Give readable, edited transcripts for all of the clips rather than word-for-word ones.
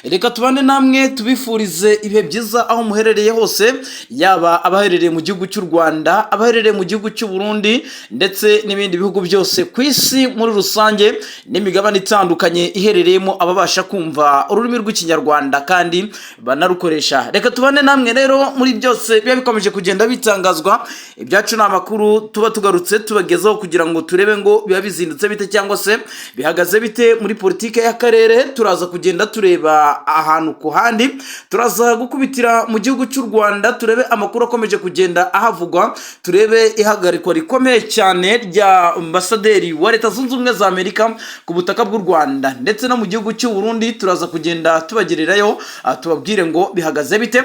Reka tubane namwe, tubifurize ibihe byiza aho muherereye hose, yaba abaherereye mu gihugu cy'u Rwanda, abaherereye mu gihugu cy'u Burundi, ndetse n'ibindi bihugu byose ku isi muri rusange, n'imigabane itandukanye iherereyemo ababasha kumva ururimi rw'Ikinyarwanda kandi banarukoresha. Reka tubane namwe rero muri byose biba bikomeje kugenda bitangazwa. Ibyacu ni amakuru tuba tugarutse tubagezaho kugira ngo turebe ngo biba bizindutse bite cyangwa se bihagaze bite muri politike y'akarere. Turaza kugenda tureba ahantu ku handi, turaza gukubitira mu gihugu cy'u Rwanda, turebe amakuru akomeje kugenda ahavugwa, turebe ihagarikwa rikomeye cyane rya ambasaderi wa Leta Zunze Ubumwe za Amerika ku butaka bw'u Rwanda, ndetse no mu gihugu cy'u Burundi turaza kugenda tubagererayo, tubabwire ngo bihagaze bite.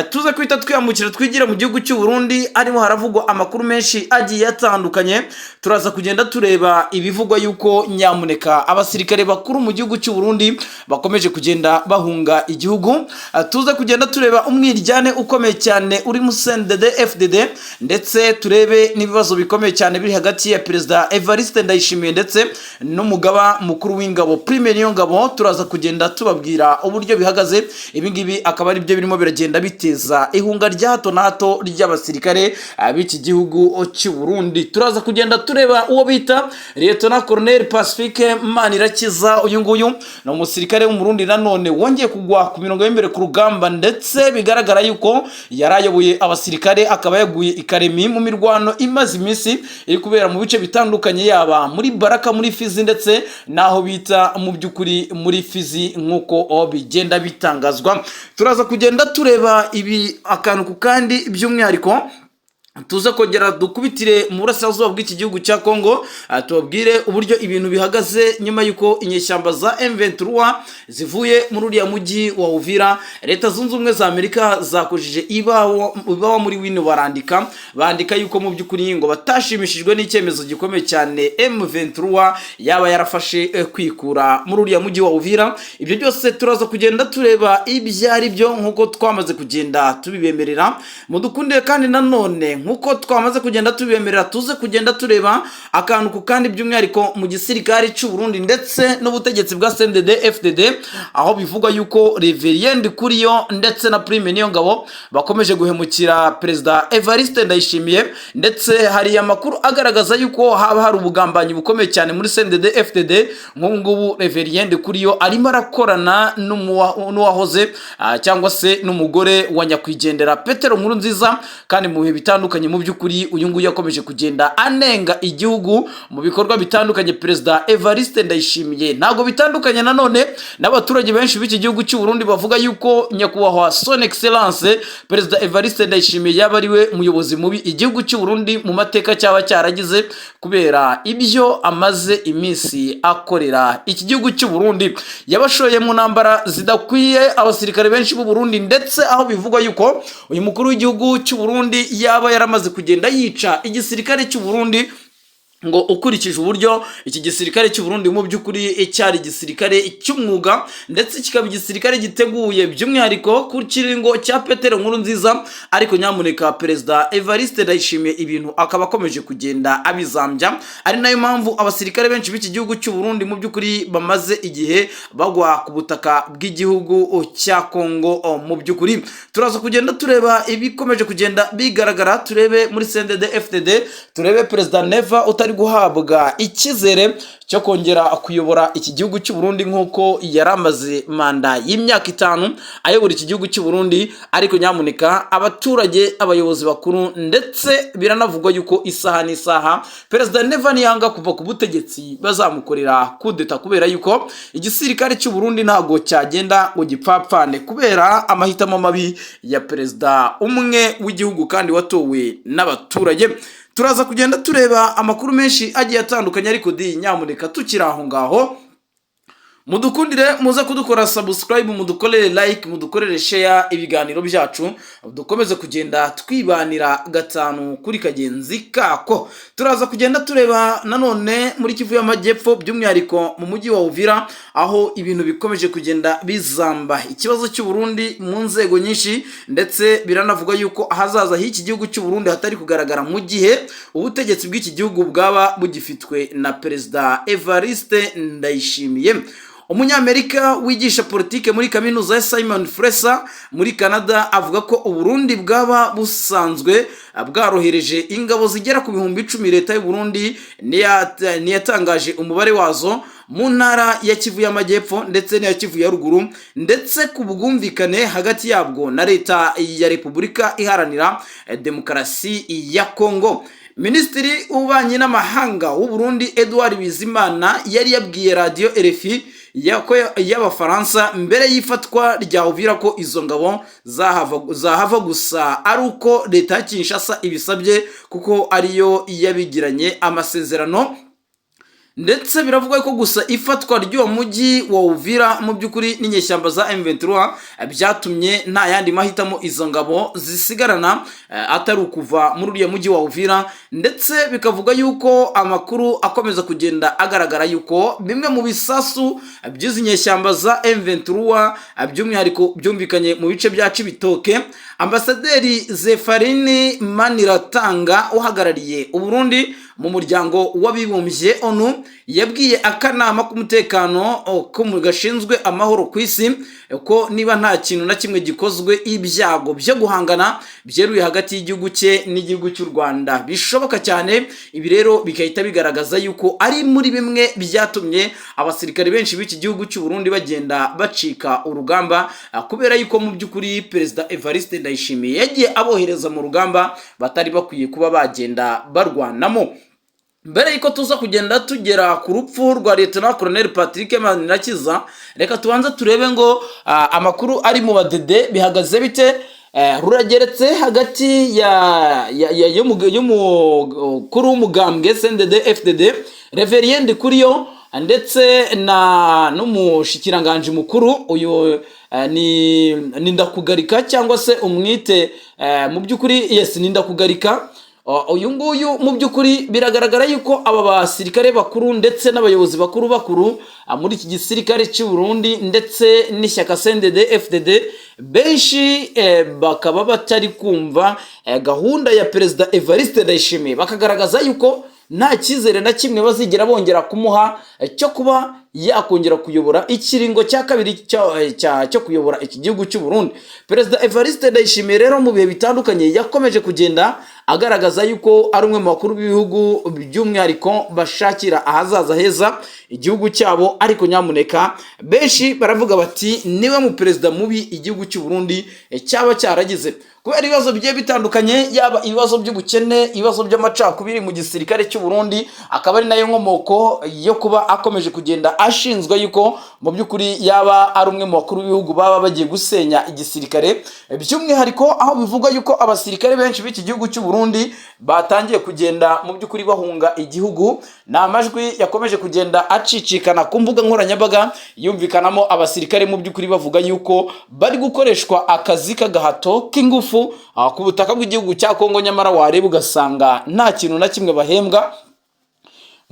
Tuze kwita twiyambukira twigire mu gihugu cy'u Burundi, arimo haravugwa amakuru menshi agiye atandukanye. Turaza kugenda tureba ibivugwa yuko nyamuneka abasirikare bakuru mu gihugu cy'u Burundi bakomeje kugenda bahunga igihugu. Tuze kugenda tureba umwiryane ukomeye cyane uri mu CNDD FDD, ndetse turebe n'ibibazo bikomeye cyane biri hagati ya Perezida Evariste Ndayishimiye ndetse n'umugaba mukuru w'ingabo Prime Niyongabo. Turaza kugenda tubabwira uburyo bihagaze. Ibi ngibi akaba ari byo birimo biragenda biteza ihunga rya hato na hato ry'abasirikare b'iki gihugu cy'u Burundi. Turaza kugenda tureba uwo bita Lieutenant Colonel Pacifique Manirakiza. Uyu nguyu ni umusirikare w'Umurundi nanone wongeye kugwa ku mirongo y'imbere ku rugamba, ndetse bigaragara yuko yari ayoboye abasirikare, akaba yaguye i Karemi mu mirwano imaze iminsi iri kubera mu bice bitandukanye, yaba muri Baraka, muri Fizi, ndetse n'aho bita mu by'ukuri muri Fizi, nk'uko bigenda bitangazwa. Turaza kugenda tureba ibi akantu ku kandi, by'umwihariko tuze kongera dukubitire mu burasirazuba bw'iki gihugu cya Congo, tubabwire uburyo ibintu bihagaze nyuma y'uko inyeshyamba za M23 zivuye muri uriya mujyi wa Uvira. Leta Zunze Ubumwe za Amerika zakujije ibawa ibawa muri wino, barandika bandika yuko mu by'ukuri ngo batashimishijwe n'icyemezo gikomeye cyane M23 yaba yarafashe kwikura muri uriya mujyi wa Uvira. Ibyo byose turaza kugenda tureba ibyo ari byo nk'uko twamaze kugenda tubibemerera. Mudukundire kandi nanone nk'uko twamaze kugenda tubibemerera, tuze kugenda tureba akantu ku kandi, by'umwihariko mu gisirikare cy'u Burundi ndetse n'ubutegetsi bwa CNDD FDD, aho bivugwa yuko Reverien Ndikuriyo ndetse na Prime Niyongabo bakomeje guhemukira Perezida Evariste Ndayishimiye, ndetse hari amakuru agaragaza yuko haba hari ubugambanyi bukomeye cyane muri CNDD FDD. Nk'ubu ngubu Reverien Ndikuriyo arimo arakorana n'uwahoze cyangwa se n'umugore wa nyakwigendera Petero Nkurunziza, kandi mu bihe bitandukanye mu by'ukuri uyu nguyu yakomeje kugenda anenga igihugu mu bikorwa bitandukanye. Perezida Evariste Ndayishimiye ntabwo bitandukanye nanone n'abaturage benshi b'iki gihugu cy'u Burundi bavuga yuko nyakubahwa Son Excellence Perezida Evariste Ndayishimiye yaba ari we muyobozi mubi igihugu cy'u Burundi mu mateka cyaba cyaragize, kubera ibyo amaze iminsi akorera iki gihugu cy'u Burundi. Yabashoye mu ntambara zidakwiye abasirikare benshi b'u Burundi, ndetse aho bivugwa yuko uyu mukuru w'igihugu cy'u Burundi yaba yaramaze kugenda yica igisirikare cy'u Burundi, ngo ukurikije uburyo iki gisirikare cy'u Burundi mu by'ukuri cyari igisirikare cy'umwuga, ndetse kikaba igisirikare giteguye by'umwihariko ku kiringo cya Petero Nkurunziza, ariko nyamuneka Perezida Evariste Ndayishimiye ibintu akaba akomeje kugenda abizambya, ari nayo mpamvu abasirikare benshi b'iki gihugu cy'u Burundi mu by'ukuri bamaze igihe bagwa ku butaka bw'igihugu cya Kongo. Mu by'ukuri turaza kugenda tureba ibikomeje kugenda bigaragara, turebe muri CNDD FDD, turebe Perezida Neva utari guhabwa icyizere cyo kongera kuyobora iki gihugu cy'u Burundi nk'uko yari amaze manda y'imyaka 5 ayobora iki gihugu cy'u Burundi. Ariko nyamuneka abaturage, abayobozi bakuru, ndetse biranavugwa yuko isaha n'isaha Perezida Neva niyanga kuva ku butegetsi bazamukorera kudeta, kubera yuko igisirikare cy'u Burundi ntabwo cyagenda ngo gipfapfane kubera amahitamo mabi ya perezida umwe w'igihugu kandi watowe n'abaturage. Turaza kugenda tureba amakuru menshi agiye atandukanye, ariko di nyamuneka tukiri aho ngaho mudukundire muze kudukora subscribe, mudukorere like, mudukorere share ibiganiro byacu, dukomeze kugenda twibanira gatanu kuri kagenzi kako. Turaza kugenda tureba nanone muri Kivu y'Amajyepfo, by'umwihariko mu mujyi wa Uvira, aho ibintu bikomeje kugenda bizamba, ikibazo cy'u Burundi mu nzego nyinshi, ndetse biranavuga yuko ahazaza h'iki gihugu cy'u Burundi hatari kugaragara mu gihe ubutegetsi bw'iki gihugu bwaba bugifitwe na Perezida Evariste Ndayishimiye. Umunyamerika wigisha politike muri kaminuza ya Simon Fraser muri Canada avuga ko Uburundi bwaba busanzwe bwarohereje ingabo zigera ku 10,000. Leta y'u Burundi ntiyatangaje umubare wazo mu ntara ya Kivu y'Amajyepfo ndetse n'iya Kivu ya Ruguru, ndetse ku bwumvikane hagati yabwo na leta ya Repubulika Iharanira Demokarasi ya Kongo. Minisitiri w'Ububanyi n'Amahanga w'u Burundi, Edouard Bizimana, yari yabwiye radiyo RFI y'Abafaransa mbere y'ifatwa rya Uvira ko izo ngabo zahava gusa ari uko leta ya Kinshasa ibisabye, kuko ariyo yabigiranye amasezerano. Ndetse biravugwa ko gusa ifatwa ry'uwo mujyi wa Uvira mu by'ukuri n'inyeshyamba za M23 byatumye nta yandi mahitamo izo ngabo zisigarana atari ukuva muri uriya mujyi wa Uvira. Ndetse bikavuga yuko amakuru akomeza kugenda agaragara yuko bimwe mu bisasu by'izi nyeshyamba za M23 by'umwihariko byumvikanye mu bice bya Cibitoke. Ambasaderi Zefarini Maniratanga, uhagarariye Uburundi mu Muryango w'Abibumbye ONU, yabwiye akanama k'umutekano gashinzwe amahoro ku isi ko niba nta kintu na kimwe gikozwe, ibyago byo guhangana byeruye hagati y'igihugu cye n'igihugu cy'u Rwanda bishoboka cyane. Ibi rero bigahita bigaragaza yuko ari muri bimwe byatumye abasirikare benshi b'iki gihugu cy'u Burundi bagenda bacika urugamba, kubera yuko mu by'ukuri Perezida Evariste Ndayishimiye yagiye abohereza mu rugamba batari bakwiye kuba bagenda barwanamo. Mbere y'uko tuza kugenda tugera ku rupfu rwa Lieutenant Colonel Patrick Manirakiza, reka tubanze turebe ngo amakuru ari mu badede bihagaze bite. Rurageretse hagati y'umukuru w'umugambwe CNDD FDD, Reverien Ndikuriyo, ndetse na n'umushikiranganji mukuru. Uyu ni Ndakugarika, cyangwa se umwite mu by'ukuri, yes, ni Ndakugarika. Uyu nguyu mu by'ukuri biragaragara yuko aba basirikare bakuru ndetse n'abayobozi bakuru bakuru muri iki gisirikare cy'u Burundi ndetse n'ishyaka CNDD FDD benshi bakaba batari kumva gahunda ya Perezida Evariste Ndayishimiye, bakagaragaza yuko nta cyizere na kimwe bazigera bongera kumuha cyo kuba yakongera kuyobora ikiringo cya kabiri cyo kuyobora iki gihugu cy'u Burundi. Perezida Evariste Ndayishimiye rero mu bihe bitandukanye yakomeje kugenda agaragaza yuko ari umwe mu bakuru b'ibihugu by'umwihariko bashakira ahazaza heza igihugu cyabo, ariko nyamuneka benshi baravuga bati niwe mu perezida mubi igihugu cy'u Burundi cyaba cyaragize, kubera ibibazo bigiye bitandukanye, yaba ibibazo by'ubukene, ibibazo by'amacakubiri mu gisirikare cy'u Burundi, akaba ari nayo nkomoko yo kuba akomeje kugenda ashinzwe yuko mu by'ukuri yaba ari umwe mu bakuru b'ibihugu baba bagiye gusenya igisirikare, by'umwihariko aho bivugwa yuko abasirikare benshi b'iki gihugu cy'u Burundi batangiye kugenda mu by'ukuri bahunga igihugu. Ni amajwi yakomeje kugenda acicikana ku mbuga nkoranyambaga, yumvikanamo abasirikare mu by'ukuri bavuga yuko bari gukoreshwa akazi k'agahato k'ingufu ku butaka bw'igihugu cya Kongo, nyamara wareba ugasanga nta kintu na kimwe bahembwa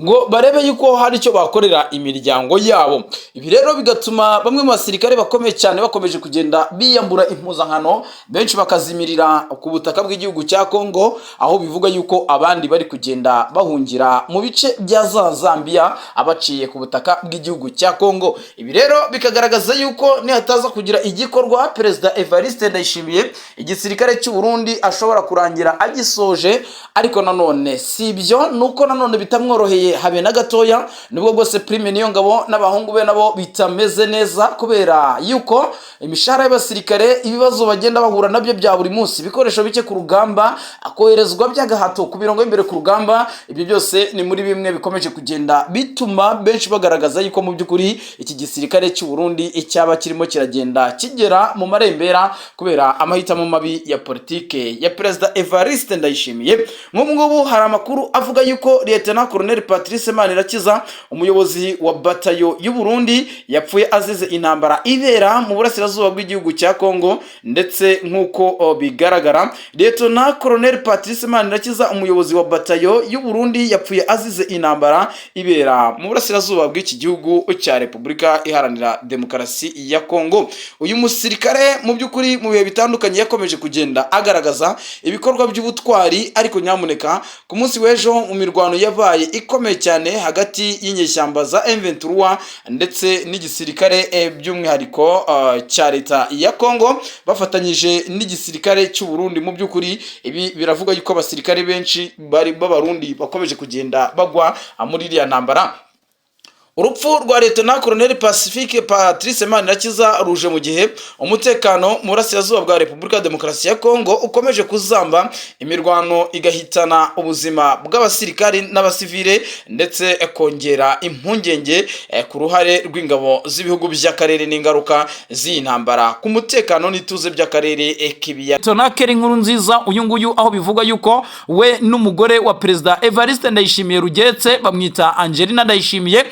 ngo barebe yuko hari icyo bakorera imiryango yabo. Ibi rero bigatuma bamwe mu basirikare bakomeye cyane bakomeje kugenda biyambura impuzankano, benshi bakazimirira ku butaka bw'igihugu cya Kongo, aho bivuga yuko abandi bari kugenda bahungira mu bice bya za Zambia abaciye ku butaka bw'igihugu cya Kongo. Ibi rero bikagaragaza yuko nihataza kugira igikorwa, Perezida Evariste Ndayishimiye igisirikare cy'u Burundi ashobora kurangira agisoje. Ariko nanone si ibyo, nuko nanone bitamworoheye habe na gatoya, nubwo bwose Prime Niyongabo n'abahungu be nabo bitameze neza, kubera yuko imishahara y'abasirikare, ibibazo bagenda bahura nabyo bya buri munsi, ibikoresho bike ku rugamba, akoherezwa by'agahato ku mirongo y'imbere ku rugamba, ibyo byose ni muri bimwe bikomeje kugenda bituma benshi bagaragaza yuko mu by'ukuri iki gisirikare cy'u Burundi icyaba kirimo kiragenda kigera mu marembera kubera amahitamo mabi ya politike ya Perezida Evariste Ndayishimiye. Nk'ubu ngubu hari amakuru avuga yuko Lieutenant Colonel Patrice Manirakiza, umuyobozi wa batayo y'u Burundi, yapfuye azize intambara ibera mu burasirazuba bw'igihugu cya Kongo. Ndetse nk'uko bigaragara, Lieutenant Colonel Patrice Manirakiza, umuyobozi wa batayo y'u Burundi, yapfuye azize intambara ibera mu burasirazuba bw'iki gihugu cya Repubulika Iharanira Demokarasi ya Kongo. Uyu musirikare mu by'ukuri mu bihe bitandukanye yakomeje kugenda agaragaza ibikorwa by'ubutwari, ariko nyamuneka ku munsi w'ejo mu mirwano yabaye ikomeye. ikomeye cyane hagati y'inyeshyamba za M23 ndetse n'igisirikare, by'umwihariko cya leta ya Congo bafatanyije n'igisirikare cy'u Burundi. Mu by'ukuri ibi biravuga yuko abasirikare benshi bari b'Abarundi bakomeje kugenda bagwa muri iriya ntambara. Urupfu rwa Lieutenant Colonel Pacifique Patrice Manirakiza ruje mu gihe umutekano mu burasirazuba bwa Repubulika ya Demokarasi ya Kongo ukomeje kuzamba, imirwano igahitana ubuzima bw'abasirikari n'abasivile, ndetse kongera impungenge ku ruhare rw'ingabo z'ibihugu by'akarere n'ingaruka z'iyi ntambara ku mutekano n'ituze by'akarere k'ibiyaga. Lieutenant Kelly Nkurunziza uyu nguyu, aho bivuga yuko we n'umugore wa Perezida Evariste Ndayishimiye Rugeretse, bamwita Angelina Ndayishimiye,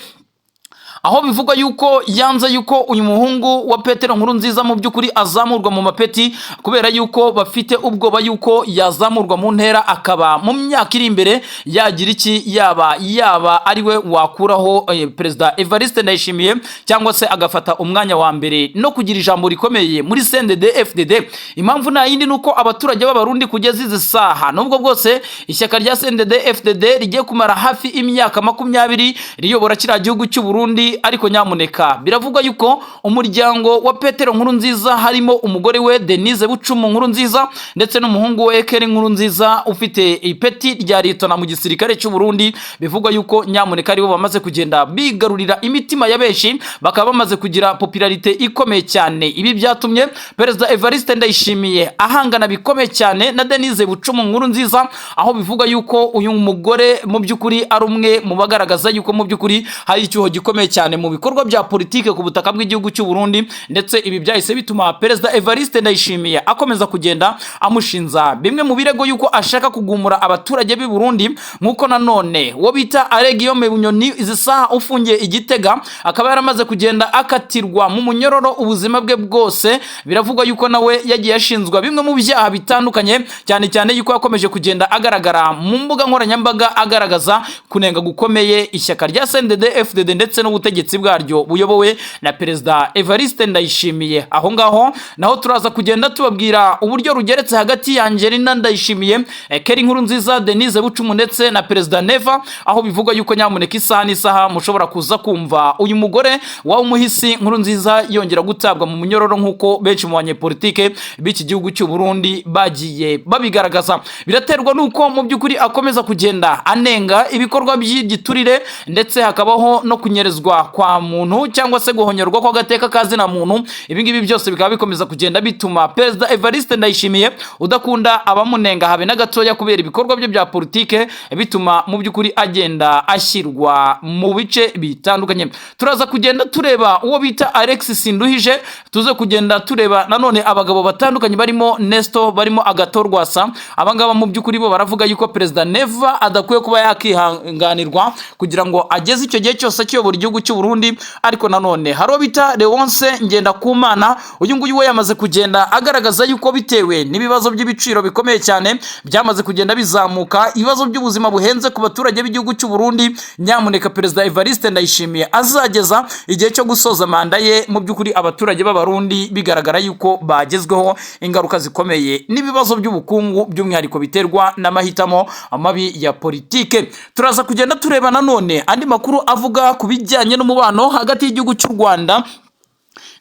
aho bivugwa yuko yanze yuko uyu muhungu wa Petero Nkurunziza mu by'ukuri azamurwa mu mapeti, kubera yuko bafite ubwoba yuko yazamurwa mu ntera akaba mu myaka iri imbere yagira iki, yaba ari we wakuraho Perezida Evariste Ndayishimiye cyangwa se agafata umwanya wa mbere no kugira ijambo rikomeye muri CNDD FDD. Impamvu nta yindi, nuko abaturage b'Abarundi kugeza izi saha, nubwo bwose ishyaka rya CNDD FDD rigiye kumara hafi imyaka 20 riyobora kiriya gihugu cy'u Burundi, ariko nyamuneka biravugwa yuko umuryango wa Petero Nkurunziza, harimo umugore we Denise Bucumu Nkurunziza ndetse n'umuhungu we Kelly Nkurunziza ufite ipeti rya lieutenant mu gisirikare cy'u Burundi, bivugwa yuko nyamuneka aribo bamaze kugenda bigarurira imitima ya benshi, bakaba bamaze kugira popularité ikomeye cyane. Ibi byatumye Perezida Evariste Ndayishimiye ahangana bikomeye cyane na Denise Bucumu Nkurunziza, aho bivugwa yuko uyu mugore mu by'ukuri ari umwe mu bagaragaza yuko mu by'ukuri hari icyuho gikomeye cyane mu bikorwa bya politike ku butaka bw'igihugu cy'u Burundi. Ndetse ibi byahise bituma Perezida Evariste Ndayishimiye akomeza kugenda amushinza bimwe mu birego yuko ashaka kugumura abaturage b'i Burundi, nk'uko nanone uwo bita Alain Guillaume Bunyoni izi saha ufungiye i Gitega, akaba yaramaze kugenda akatirwa mu munyororo ubuzima bwe bwose. Biravugwa yuko nawe yagiye ashinzwa bimwe mu byaha bitandukanye, cyane cyane yuko yakomeje kugenda agaragara mu mbuga nkoranyambaga agaragaza kunenga gukomeye ishyaka rya CNDD FDD ndetse n'ubutegetsi bwaryo buyobowe na Perezida Evariste Ndayishimiye. Aho ngaho naho turaza kugenda tubabwira uburyo rugeretse hagati ya Angelina Ndayishimiye, Kelly Nkurunziza, Denise Bucumu ndetse na Perezida Neva, aho bivugwa yuko nyamuneka isaha n'isaha mushobora kuza kumva uyu mugore wa umuhisi Nkurunziza yongera gutabwa mu munyororo, nk'uko benshi mu banyepolitike b'iki gihugu cy'u Burundi bagiye babigaragaza. Biraterwa n'uko mu by'ukuri akomeza kugenda anenga ibikorwa by'igiturire, ndetse hakabaho no kunyerezwa kwa muntu cyangwa se guhonyorwa kw'agateka ka zina muntu. Ibi ngibi byose bikaba bikomeza kugenda bituma Perezida Evariste Ndayishimiye, udakunda abamunenga habe na gatoya kubera ibikorwa bye bya politike, bituma mu by'ukuri agenda ashyirwa mu bice bitandukanye. Turaza kugenda tureba uwo bita Alex Sinduhije, tuze kugenda tureba nanone abagabo batandukanye barimo Nesto, barimo Agathon Rwasa. Abangaba mu by'ukuri bo baravuga yuko Perezida Neva adakwiye kuba yakihanganirwa kugira ngo ageze icyo gihe cyose akiyobora igihugu cy'u Burundi. Ariko nanone hari uwo bita Leonce Ngendakumana. Uyu nguyu we yamaze kugenda agaragaza yuko bitewe n'ibibazo by'ibiciro bikomeye cyane byamaze kugenda bizamuka, ibibazo by'ubuzima buhenze ku baturage b'igihugu cy'u Burundi, nyamuneka Perezida Evariste Ndayishimiye azageza igihe cyo gusoza manda ye mu by'ukuri abaturage b'Abarundi bigaragara yuko bagezweho ingaruka zikomeye n'ibibazo by'ubukungu, by'umwihariko biterwa n'amahitamo mabi ya politike. Turaza kugenda tureba nanone andi makuru avuga ku bijyanye n'umubano hagati y'igihugu cy'u Rwanda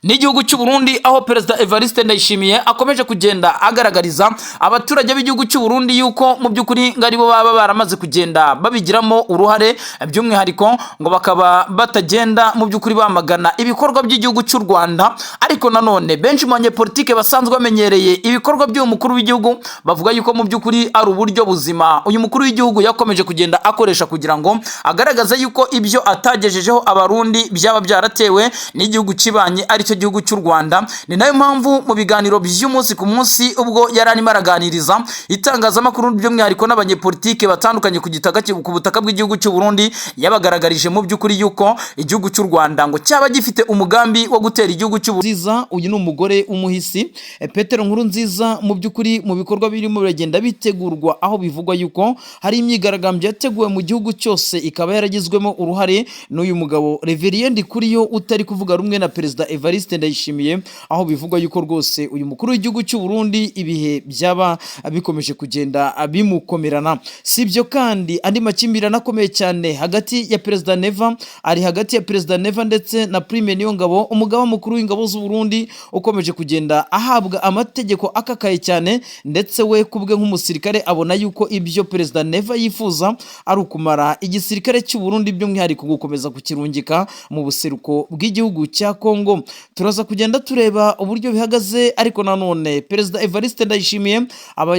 n'igihugu cy'u Burundi, aho Perezida Evariste Ndayishimiye akomeje kugenda agaragariza abaturage b'igihugu cy'u Burundi yuko mu by'ukuri ngo aribo baba baramaze kugenda babigiramo uruhare, by'umwihariko ngo bakaba batagenda mu by'ukuri bamagana ibikorwa by'igihugu cy'u Rwanda. Ariko nanone benshi mu banyepolitike basanzwe bamenyereye ibikorwa by'uyu mukuru w'igihugu bavuga yuko mu by'ukuri ari uburyo buzima uyu mukuru w'igihugu yakomeje kugenda akoresha kugira ngo agaragaze yuko ibyo atagejejeho Abarundi byaba byaratewe n'igihugu kibanyi, aricyo gihugu cy'u Rwanda. Ni nayo mpamvu mu biganiro by'umunsi ku munsi, ubwo yari arimo araganiriza itangazamakuru, by'umwihariko n'abanyepolitike batandukanye ku gitaka ku butaka bw'igihugu cy'u Burundi, yabagaragarije mu by'ukuri yuko igihugu cy'u Rwanda ngo cyaba gifite umugambi wo gutera igihugu cy'u Nziza. Uyu ni umugore w'umuhisi Petero Nkurunziza. Mu by'ukuri mu bikorwa birimo biragenda bitegurwa, aho bivugwa yuko hari imyigaragambyo yateguwe mu gihugu cyose, ikaba yaragizwemo uruhare n'uyu mugabo Reverien Ndikuriyo utari kuvuga rumwe na Perezida Evariste. Evariste Ndayishimiye, aho bivugwa yuko rwose uyu mukuru w'igihugu cy'u Burundi ibihe byaba bikomeje kugenda bimukomerana. Si ibyo kandi, andi makimbirane akomeye cyane hagati ya Perezida Neva, ari hagati ya Perezida Neva ndetse na Prime Niyongabo, umugaba mukuru w'ingabo z'u Burundi, ukomeje kugenda ahabwa amategeko akakaye cyane, ndetse we kubwe nk'umusirikare abona yuko ibyo Perezida Neva yifuza ari ukumara igisirikare cy'u Burundi, by'umwihariko gukomeza kukirungika mu buseruko bw'igihugu cya Kongo. Turaza kugenda tureba uburyo bihagaze. Ariko nanone Perezida Evariste Ndayishimiye,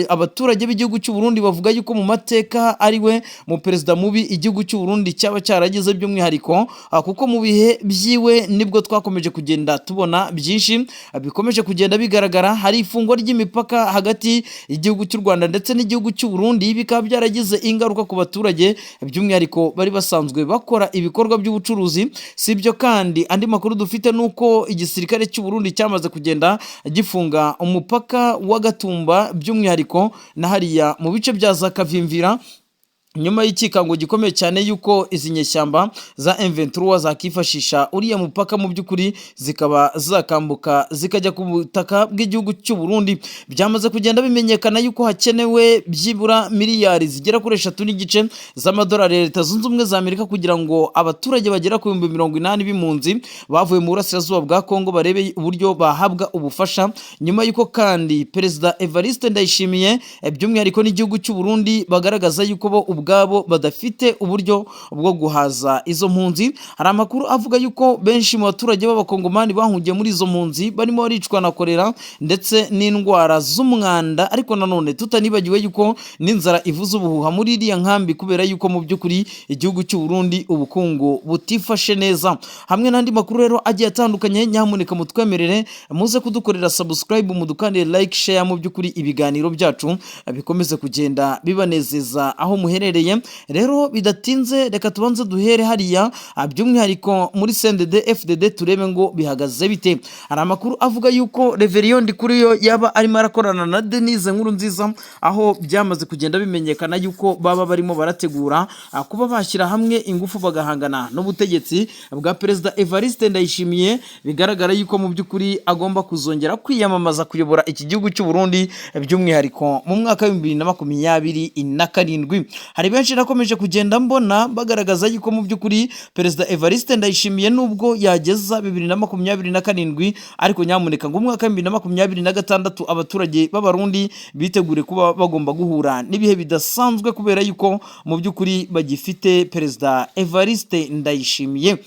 abaturage b'igihugu cy'u Burundi bavuga yuko mu mateka ari we mu perezida mubi igihugu cy'u Burundi cyaba cyaragize, by'umwihariko kuko mu bihe byiwe nibwo twakomeje kugenda tubona byinshi bikomeje kugenda bigaragara. Hari ifungwa ry'imipaka hagati y'igihugu cy'u Rwanda ndetse n'igihugu cy'u Burundi, bikaba byaragize ingaruka ku baturage, by'umwihariko bari basanzwe bakora ibikorwa by'ubucuruzi. Si ibyo kandi, andi makuru dufite ni uko igisirikare cy'u Burundi cyamaze kugenda gifunga umupaka wa Gatumba, by'umwihariko na hariya mu bice bya za Kavimvira, nyuma y'ikikango gikomeye cyane yuko izi nyeshyamba za M23 zakifashisha uriya mupaka, mu by'ukuri zikaba zakambuka zikajya ku butaka bw'igihugu cy'u Burundi. Byamaze kugenda bimenyekana yuko hakenewe byibura miliyari zigera kuri 3.5 z'amadolari ya Leta Zunze Ubumwe za Amerika kugira ngo abaturage bagera ku 80,000 b'impunzi bavuye mu burasirazuba bwa Kongo barebe uburyo bahabwa ubufasha, nyuma y'uko kandi Perezida Evariste Ndayishimiye, by'umwihariko n'igihugu cy'u Burundi, bagaragaza yuko bo ubwabo badafite uburyo bwo guhaza izo mpunzi. Hari amakuru avuga yuko benshi mu baturage b'Abakongomani bahungiye muri izo mpunzi barimo baricwa na kolera ndetse n'indwara z'umwanda, ariko nanone tutanibagiwe yuko n'inzara ivuza ubuhuha muri iriya nkambi, kubera yuko mu by'ukuri igihugu cy'u Burundi ubukungu butifashe neza. Hamwe n'andi makuru rero agiye atandukanye, nyamuneka mutwemerere muze kudukorera subscribe, mudukandire like, share, mu by'ukuri ibiganiro byacu bikomeze kugenda bibanezeza aho muherereye. Rero bidatinze, reka tubanze duhere hariya, by'umwihariko muri CNDD FDD, turebe ngo bihagaze bite. Hari amakuru avuga yuko Reverien Ndikuriyo yaba arimo arakorana na Denise Nkurunziza, aho byamaze kugenda bimenyekana yuko baba barimo barategura kuba bashyira hamwe ingufu bagahangana n'ubutegetsi bwa Perezida Evariste Ndayishimiye. Bigaragara yuko mu by'ukuri agomba kuzongera kwiyamamaza kuyobora iki gihugu cy'u Burundi, by'umwihariko mu mwaka wa 2027. Hari benshi nakomeje kugenda mbona bagaragaza yuko mu by'ukuri Perezida Evariste Ndayishimiye nubwo yageza 2027, ariko nyamuneka ngo umwaka wa 2026 abaturage b'Abarundi bitegure kuba bagomba guhura n'ibihe bidasanzwe, kubera yuko mu by'ukuri bagifite Perezida Evariste Ndayishimiye.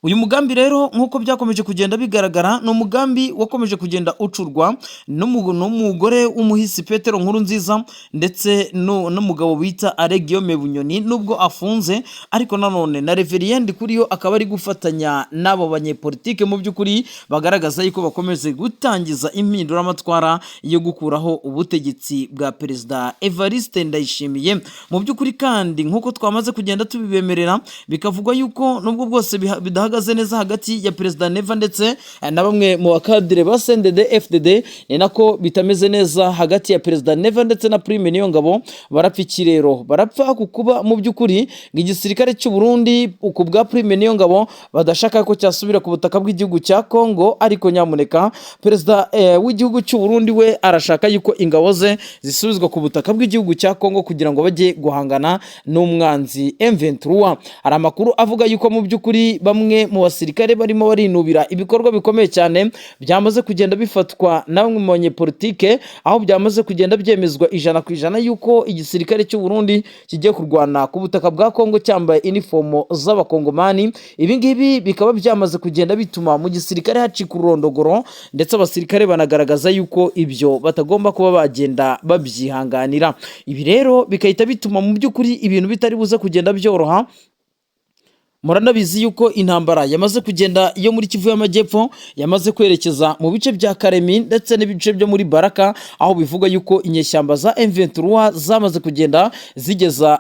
Uyu mugambi rero, nk'uko byakomeje kugenda bigaragara, ni umugambi wakomeje kugenda ucurwa n'umugore w'umuhisi Petero Nkurunziza ndetse n'umugabo bita Alain Guillaume Bunyoni, nubwo afunze, ariko nanone na Reverien Ndikuriyo akaba ari gufatanya n'abo banyepolitike, mu by'ukuri bagaragaza yuko bakomeze gutangiza impinduramatwara yo gukuraho ubutegetsi bwa Perezida Evariste Ndayishimiye. Mu by'ukuri kandi, nk'uko twamaze kugenda tubibemerera, bikavugwa yuko nubwo bwose bidahagaze neza hagati ya Perezida Neva ndetse na bamwe mu bakadire ba CNDD FDD, ni nako bitameze neza hagati ya Perezida Neva ndetse na Prime Niyongabo. Barapfa iki rero? Barapfa ku kuba mu by'ukuri ngo igisirikare cy'u Burundi ku bwa Prime Niyongabo badashaka ko cyasubira ku butaka bw'igihugu cya Kongo, ariko nyamuneka perezida w'igihugu cy'u Burundi we arashaka yuko ingabo ze zisubizwa ku butaka bw'igihugu cya Kongo kugira ngo bajye guhangana n'umwanzi M23. Hari amakuru avuga yuko mu by'ukuri bamwe mu basirikare barimo barinubira ibikorwa bikomeye cyane byamaze kugenda bifatwa na bamwe mu banyepolitike, aho byamaze kugenda byemezwa 100% yuko igisirikare cy'u Burundi kigiye kurwana ku butaka bwa Kongo cyambaye inifomo z'Abakongomani. Ibi ngibi bikaba byamaze kugenda bituma mu gisirikare hacika ururondogoro, ndetse abasirikare banagaragaza yuko ibyo batagomba kuba bagenda babyihanganira. Ibi rero bigahita bituma mu by'ukuri ibintu bitari buze kugenda byoroha. Muranabizi yuko intambara yamaze kugenda yo muri Kivu y'Amajyepfo yamaze kwerekeza mu bice bya Karemi ndetse n'ibice byo muri Baraka, aho bivuga yuko inyeshyamba za M23 zamaze kugenda zigeza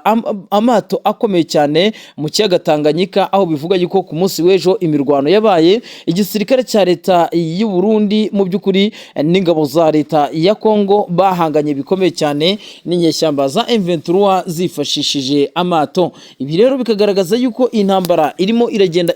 amato akomeye cyane mu kiyaga Tanganyika, aho bivuga yuko ku munsi w'ejo imirwano yabaye, igisirikare cya leta y'u Burundi mu by'ukuri n'ingabo za leta ya Kongo bahanganye bikomeye cyane n'inyeshyamba za M23 zifashishije amato. Ibi rero bikagaragaza yuko intambara irimo iragenda.